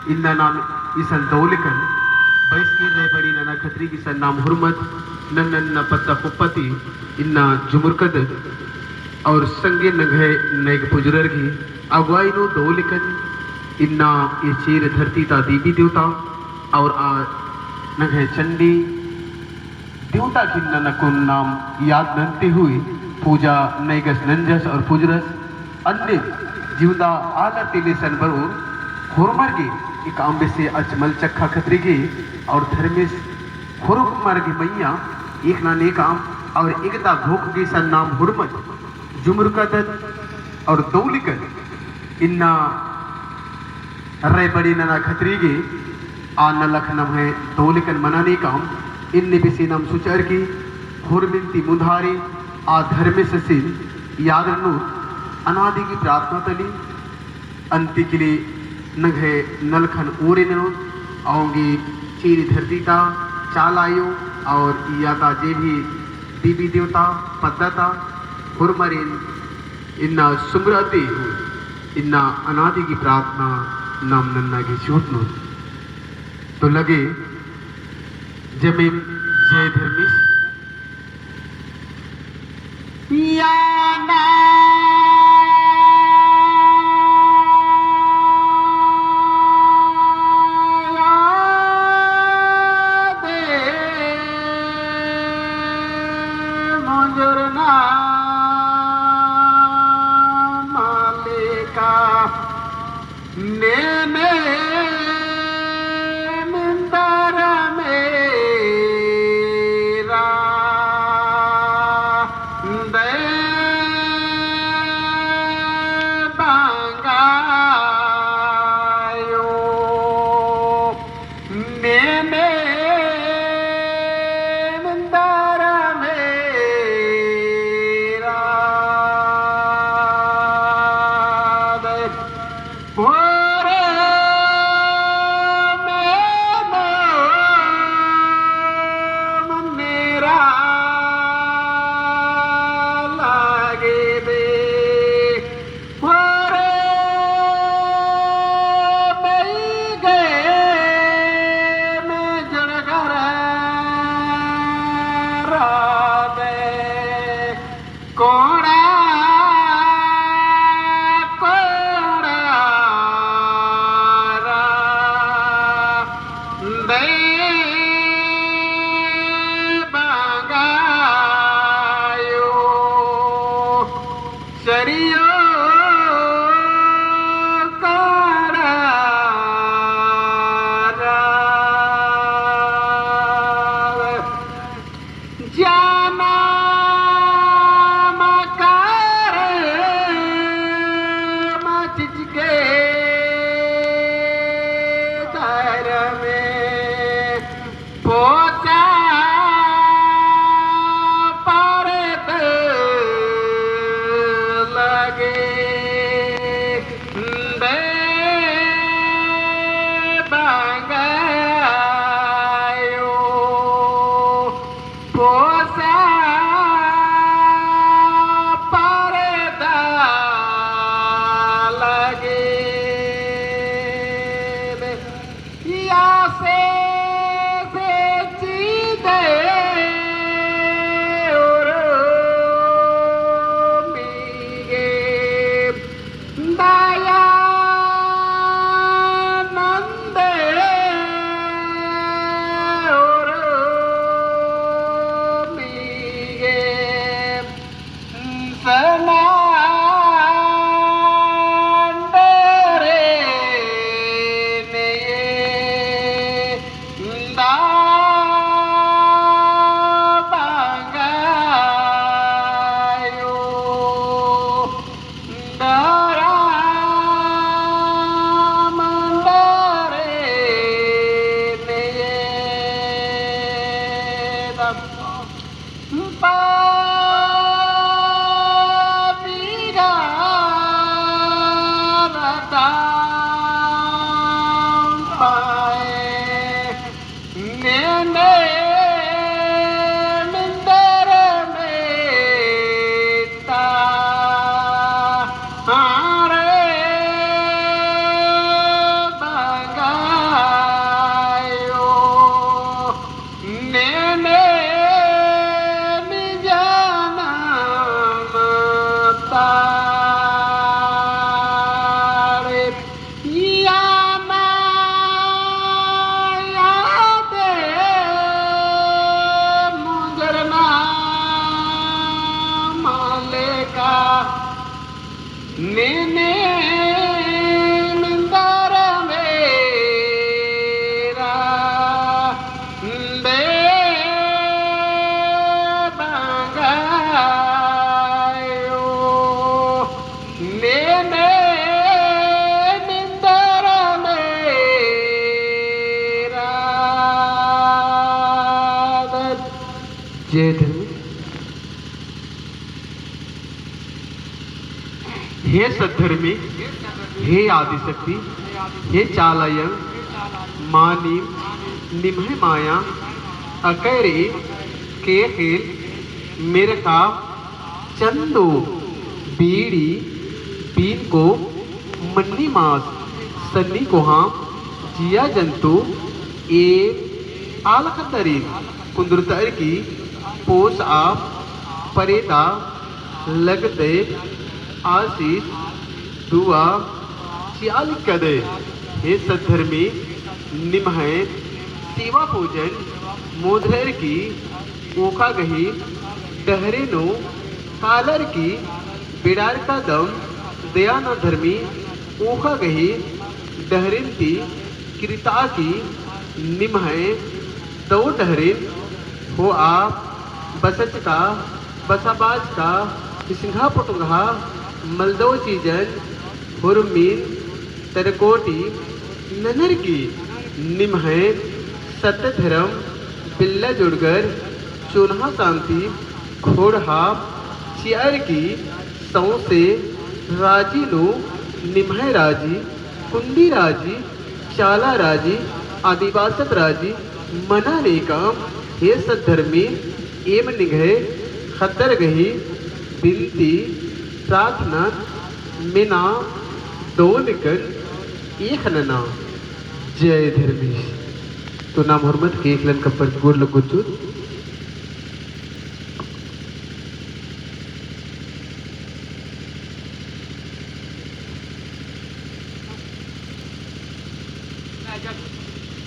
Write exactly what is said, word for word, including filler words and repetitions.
इन्ना नाम इसन दव लेकन बइस की रैबड़ी नना खतरी की इसन नाम हुरमत नन्ना नन्ना पद्दा कुप्पा ती इन्ना जुमुरकदत और संगे नंग्है नैग पुजरर की अगुवाई नू दव लेकन इन्ना ई चीर धरती ता देवी देवता और आ नंग्है चंडी देवता गिन ननकुन नाम याद नन्ते हुई पूजा नैगस नंजस और पुजरस। अन्ने जिवंदा आलर तिले सन बरओर होरमर गे एकअम बेसे अचमल चक्खा खतरी गे और धर्मेस होरमर गे मइय्याँ एकना नेकअम और एकदा घोख गे सन नाम हुरमत जुमुरकदत और दव लेकन इन्ना रैबड़ी नना खतरी गे आ नलख नम्है दव लेकन मना नेकअम। इन्ने बेसे नाम सुचर की होरमिन ती मुन्धारे आ धर्मेसिन याद ननोत अनादि की प्रार्थना तली। अन्ती किली नंग्है नलखन ओरे ननोत औंगे चीरी धरती ता चाला आयो और इय्या ता जे भी देवी देवता पद्दा ता होरमरिन इन्ना सुमरते हूँ, इन्ना अनादि की प्रार्थना नाम नन्ना गे चिहुटनोत। तो लगे जमीन जय धर्मेस। याना यादे मुंजुरना मालिका। नेने निंदर मेरा दे बंगायो। नेने निंदर मेरा दे ओरे मेनो मन्नेरा लागे दे। ओरे मई गए में जड़गर रादे। कोड़ा कोड़ा रा दे बंगायो चरियो कोड़ा रा। जाना मकर मचिचके घर में जय धर्म। हे सद्धर्मी, हे आदिशक्ति, हे चालायंग, मानिम निम्है माया अकैरे केखेल मेरका चंदो बीड़ी बीनको मन्नी मास सन्नी कोहाँ जिया जंतु ए आलख दरिन कुंदुरतअर की पोस आ परेदा लगदय आशीष दुआ चिआलिकदय। हे सद्धर्मी निम्है सेवा पूजन मोधरर की ओखा गही डहरे नू कालर की बेड़ारका दम दया ना धर्मी ओखा गही डहरिन ती किरता की निम्है दौ डहरिन होआ बसचका बसाबाचका इसंघा पुटुंघा मलदौ चीजन हुरमिन तरकोटी ननर की निम्है सत्य धर्म बिल्ला जुड़गर चोन्हा शांति खोड़हा चिअर की सौंसे राजी नू निम्है राजी कुंदी राजी चाला राजी आदिवासत राजी मना नेकम हे सद्धर्मी एम निंग्है खद्दर गही बिनती प्रार्थना मेना दोनिकन एखनना। जय धर्मेश। तो नाम हुरमत के एकलन कप्पर गोड़ लगुचुत।